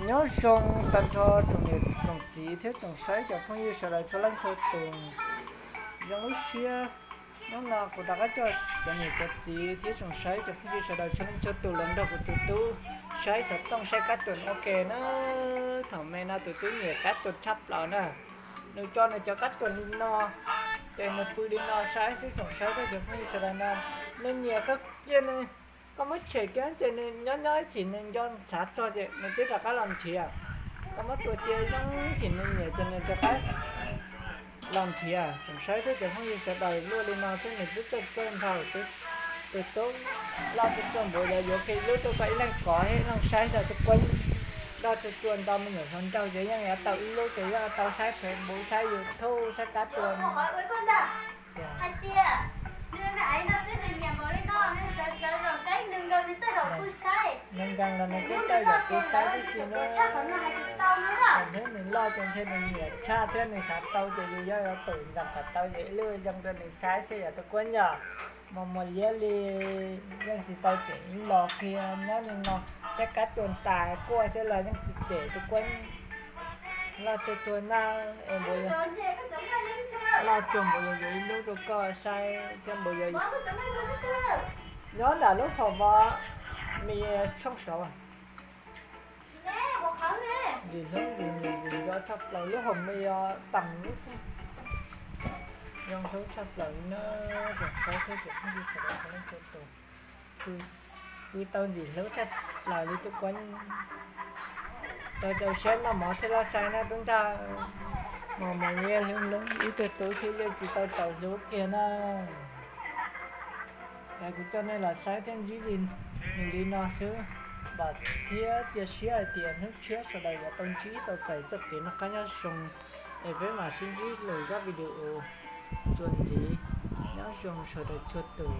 Nyob zoo tag nrho tsoom niam tsoom txiv thiab tsoom saib cov phooj ywg sawv daws txhua leej txhua tus. Zoo lub siab hnub no kuv rov qab coj cov niam cov txiv thiab tsoom saib cov phooj ywg sawv daws txhua leej txhua tus los nrog kuv tus tub saib xov tooj saib kab tuam ua ke na. Thaum me no tus tub nyiam kab tuam tshaj plaws na. Nws coj nws cov kab tuam li no, ces nws pw li no saib xwb tsoom saib thiab cov phooj ywg sawv daws no. Nws nyiam kawg kiag nws, koj muab tshem kiag ces nws nyob nyob ib chim nws nco xav txog ces nws twb rov qab los nrhiav. Koj muab tua cia zoo ib chim nws nyiam ces nws rov qab los nrhiav. Tsoom saib thiab cov phooj ywg sawv daws, luaj li no xwb nws twb txawj txawj nrog tus tub loj tsuag tsuag npaum li yuav khi lub rau koj ib leeg kov thiab ib leeg saib xwb tus kuab. Loj tsuag tsuag nto me nyuam hluas nraug ces yeej yuav tau ib lub ces yeej yuav tau saib Facebook saib YouTube saib kab tuam. Hais tias nws me aiv no xwb nws nyiam npaum li no, nws sawv sawv zaum saib nws nkees nws txawj zaum pw saib. Nws nkees los nws kuj txawj zaum pw saib tib si na. Thaum hnub nws loj ces ntshe nws nyiam tshaj thiab nws xav tau ces yus yuav yuav pum nrees kom tau ces ib lub zoo rau nws saib xwb yom tus kuab yom. Mas mus liab li yeej tsis tau cem ib los kiag nyob li no, thiab kab tuam tas kuaj xwb los yeej tsis cem tus kuab. Loj tsuag tsuag na, es npaum loj tsuag npaum yog yuav ib lub rau koj saib thiab npaum yog nyob nram lub hom vov mis tshooj saud. Ntxim hlub ntxim nyiam ntxim nco tshaj plaws lub hom mis os, tas lub tshaj, zoo hlub tshaj plaws li na. Tsoom saib thiab cov phooj ywg sawv daws txhua leej txhua tus, pw tau ntxim hlub tshaj plaws li tub kuab. Tau rau siab noj mov thiab laj xaib na tub ntag. Mas mas liab hlub hlub ib tug tub thiab yeej tsis tau txaus hlub kiag na. Es kuv coj nej los saib thiab ntsib li nws li no xwb, vam thiab cia siab hais tias hnub tshiab sawv daws yuav tau ntsib tau txais txoj kev noj qab nyob zoo. Es peb mam sib ntsib lwm zaj video txuas ntxiv. Nyob zoo sawv daws txhua tus.